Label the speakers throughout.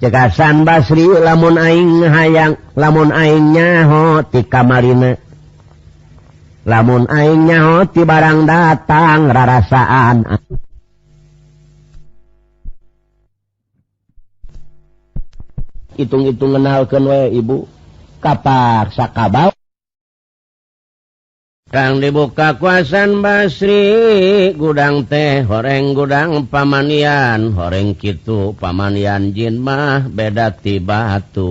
Speaker 1: Cek Hasan Basri lamun aing hayang lamun aing nyaho ti kamarina lamun aing nyaho ti barang datang rarasaan hitung-hitung ngenalkeun we ibu kapaksa kabal Kang dibuka ku Hasan Basri gudang teh horeng gudang pamanian horeng kitu pamanian jin mah beda ti batur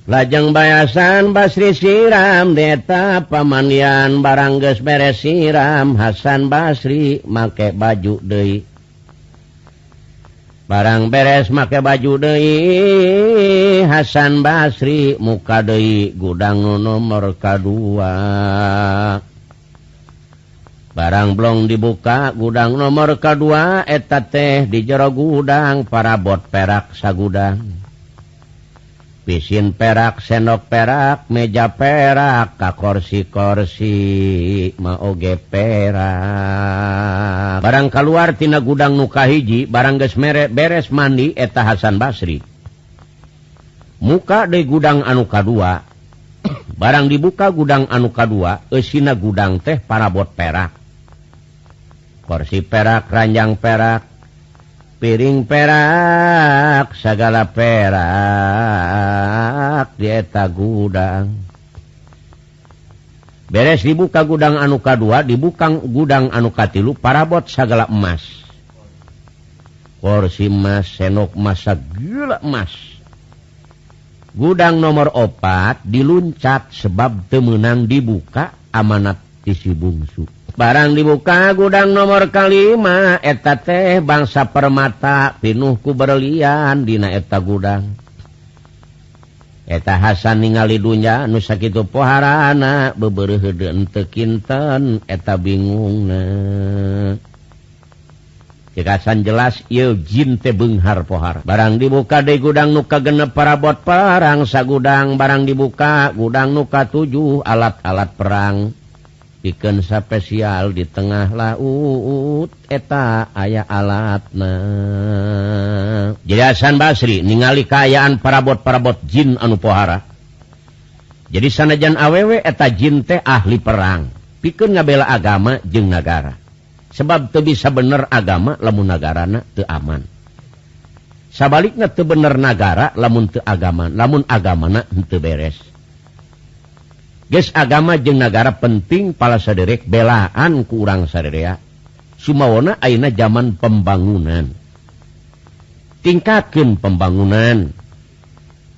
Speaker 1: lajeng bae Hasan Basri siram deta pamanian barang geus beres siram Hasan Basri make baju deui barang beres make baju deui Hasan Basri muka deui gudang nu nomor kadua barang blong dibuka gudang nomor kadua eta teh di jero gudang parabot perak sagudang pisin perak sendok perak meja perak ka korsi-korsi mah oge perak barang kaluar tina gudang nu kahiji barang geus beres mandi eta Hasan Basri muka deui gudang anu kadua barang dibuka gudang anu kadua eusina gudang teh parabot perak korsi perak ranjang perak piring perak segala perak di eta gudang beres dibuka gudang anu kadua dibuka gudang anu katilu parabot segala emas kursi emas senok emas segala emas gudang nomor 4 diluncat sebab teu meunang dibuka amanat ti si bungsu barang dibuka gudang nomor kalima eta teh bangsa permata pinuh ku berlian dina eta gudang eta Hasan ningali dunya nu sakitu poharana bebereuheun teu kinten eta bingungna Cek Hasan jelas ieu jin teh beunghar pohara barang dibuka deui gudang nu kagenep parabot perang sagudang barang dibuka gudang nu katujuh alat-alat perang pikeun spesial di tengah laut eta aya alatna. Jadi Hasan Basri ningali kaayaan parabot-parabot jin anu pohara. Jadi sanajan awewe eta jin teh ahli perang, pikeun ngabela agama jeung nagara. Sebab teu bisa bener agama lamun nagarana teu aman. Sabalikna teu bener nagara lamun teu agama, lamun agamana henteu beres. Geus agama jeung nagara penting pala saderek belaan ku urang saderea. Sumawona ayeuna zaman pembangunan. Tingkatkeun pembangunan.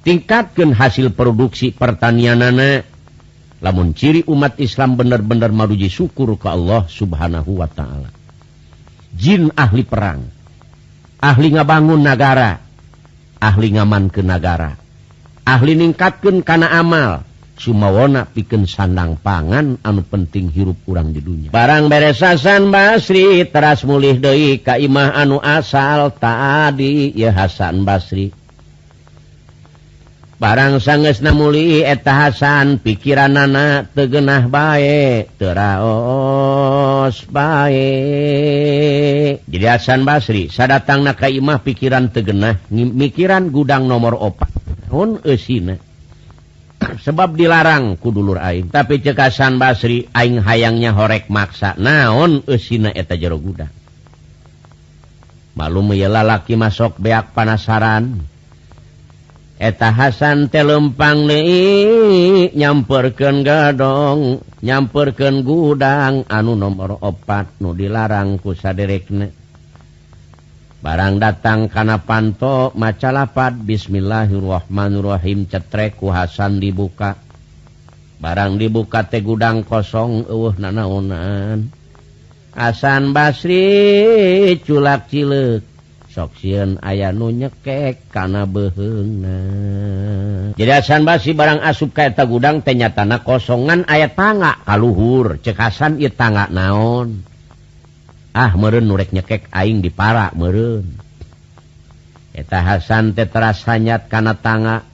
Speaker 1: Tingkatkeun hasil produksi pertanianana. Lamun ciri umat Islam bener-bener maruji syukur ka Allah Subhanahu wa taala. Jin ahli perang. Ahli ngabangun nagara. Ahli ngamankeun nagara. Ahli ningkatkeun kana amal. Sumawona pikeun sandang pangan anu penting hirup urang di dunya. Barang beres Hasan Basri teras mulih deui ka imah anu asal tadi ya Hasan Basri. Barang sangeusna mulih eta Hasan pikiranana teu geunah bae, teu raos bae. Jadi Hasan Basri sadatangna ka imah pikiran teu geunah, mikiran gudang nomor 4. Naon eusina? Sebab dilarang ku dulur aing. Tapi cek Hasan Basri aing hayangnya horek maksa naon eusina eta jero gudang. Malum ieu lalaki masok beak panasaran. Eta Hasan teh lempang deui nyamperkeun gadong, nyamperkeun gudang anu nomor 4 nu dilarang ku saderekna. Barang datang kana panto maca lapad bismillahirrahmanirrahim cetrek ku Hasan dibuka. Barang dibuka teh gudang kosong eueuh nanaonan. Hasan Basri culak cileuk sok sieun aya nu nyekek kana beuheungna. Jadi Hasan Basri barang asup ka eta gudang teh nyatana kosongan aya tangga ka luhur. Cek Hasan ieu tangga naon? Ah meureun nu rek nyekek aing dipara meureun. Eta Hasan teh teras hanyat kana tangga.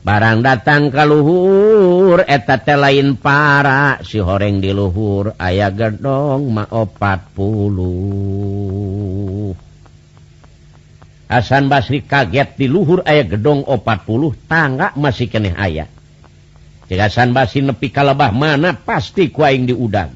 Speaker 1: Barang datang ka luhur eta teh lain para si horeng di luhur aya gedong ma 40. Hasan Basri kaget di luhur aya gedong 40 tangga masih keneh aya. Cek Hasan Basri nepi ka lebah mana pasti ku aing diudang.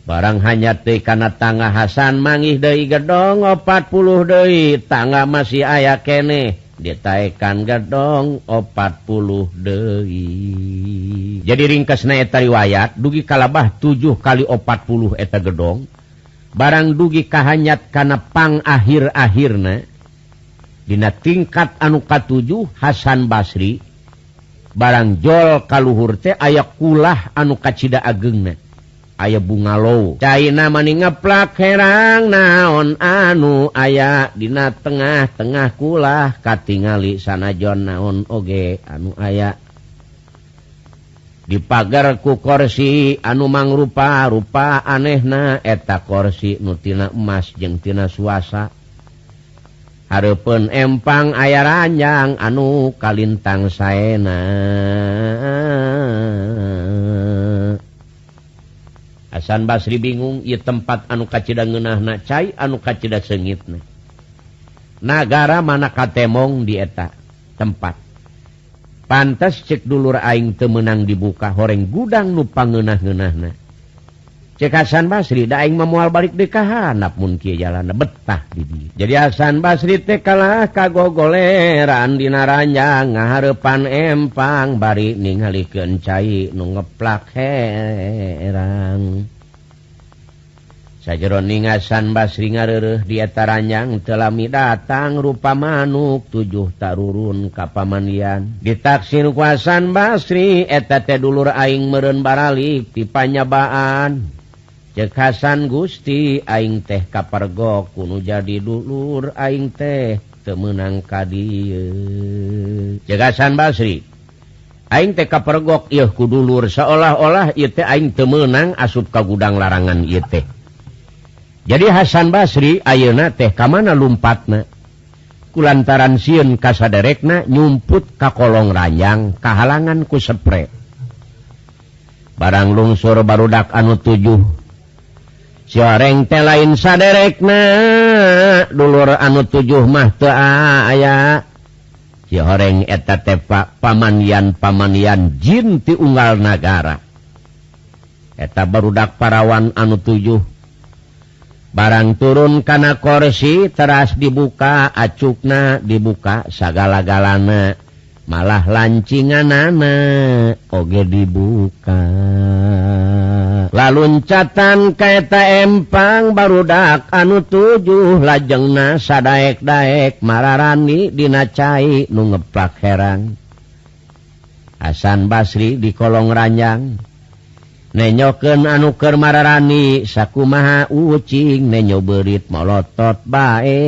Speaker 1: Barang hanya teh kana tangga Hasan mangih deui gedong 40 deui tangga masih aya keneh ditaekan gedong 40 deui. Jadi ringkasna eta riwayat dugi kalabah 7 kali 40 eta gedong. Barang dugi kahanyat kana pang akhir-akhirna dina tingkat anu katujuh Hasan Basri barang jol kaluhur teh aya kulah anu kacida ageungna aya bungalow caina mani ngeplak herang naon anu aya dina tengah-tengah kulah katingali sanajan naon oge anu aya dipagar ku korsi anu mangrupa-rupa anehna eta korsi nu tina emas jeung tina suasa hareupeun empang aya ranjang anu kalintang saena. Hasan Basri bingung ieu tempat anu kacida ngeunahna cai anu kacida seungitna nagara mana katemong di eta tempat. Pantes cek dulur aing teu meunang dibuka horeng gudang nu pangeunah-ngeunahna. Cek Hasan Basri da aing mah moal balik deui ka handap mun kieu jalanna betah di dieu. Jadi Hasan Basri teh kalah kagogoleran dina ranjang ngahareupan empang bari ningalikeun cai nu ngeplak herang. Sajeroning Hasan Basri ngareureuh di eta ranjang teu lami datang rupa manuk 7 tarurun ka pamandian. Ditaksir ku Hasan Basri eta teh dulur aing meureun baralik ti panyabaan. Cek Hasan Gusti aing teh kapergok kudu jadi dulur aing teh teu meunang ka dieu. Cek Hasan Basri aing teh kapergok ieu ku dulur seolah-olah ieu teh aing teu meunang asup ka gudang larangan ieu teh. Jadi Hasan Basri ayeuna teh ka mana lumpatna? Kulantaran sieun kasaderekna nyumput ka kolong ranjang kahalangan ku sepre. Barang lungsur barudak anu 7. Si oreng teh lain saderekna, dulur anu 7 mah teu aya. Si oreng eta teh pamanian-pamanian jin ti unggal nagara. Eta barudak parawan anu 7. Barang turun kana korsi teras dibuka acukna dibuka sagala-galana malah lancinganana oge dibuka. Laluncatan ka eta empang barudak anu 7 lajengna sadaek-daek mararani dina cai nu ngeplak herang. Hasan Basri di kolong ranjang nenyokeun anu keur mararani sakumaha ucing nenyo beurit molotot bae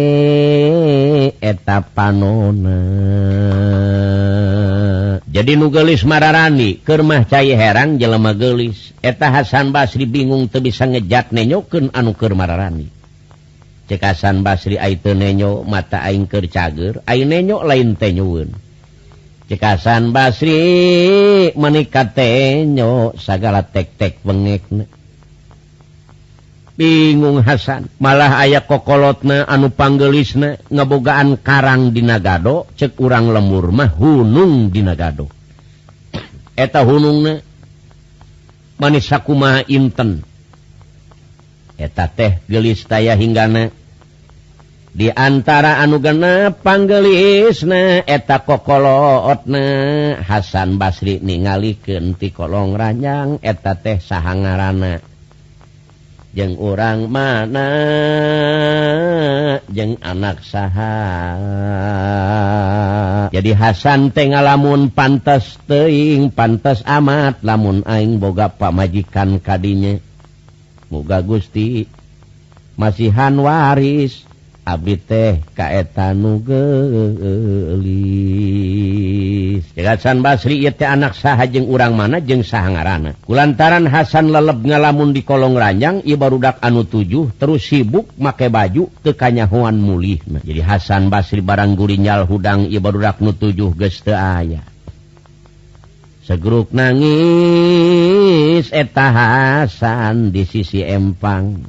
Speaker 1: eta panona. Jadi nu geulis mararani keur mah cai herang jelema geulis. Eta Hasan Basri bingung teu bisa ngejat nenyokeun anu keur mararani. Cek Hasan Basri ai teu nenyo mata aing keur cager, ai nenyo lain tenyoeun. Cek Hasan Basri menika tenyo sagala tek-tek bengekna. Bingung Hasan, malah aya kokolotna anu panggelisna ngebogaan karang dina gado, cek urang lemur mah hunung dina gado. Eta hunungna manis sakumaha inten. Eta teh geulis taya hinggana. Di antara anu genep panggelisna eta kokolotna Hasan Basri ningalikeun ti kolong ranjang eta teh saha ngaranna jeung urang mana jeung anak saha. Jadi Hasan teh ngalamun pantes teuing pantes amat lamun aing boga pamajikan kadinya. Muga Gusti masihan waris abdi teh ka eta nu geulis. Cek Hasan Basri ieu teh anak saha jeung urang mana jeung saha ngaranna. Kulantaran Hasan leleb ngalamun di kolong ranjang ieu barudak anu 7 terus sibuk make baju teu kanyahoan mulihna. Jadi Hasan Basri barang gurinyal hudang ieu barudak nu 7 geus teu aya. Segruk nangis eta Hasan di sisi empang.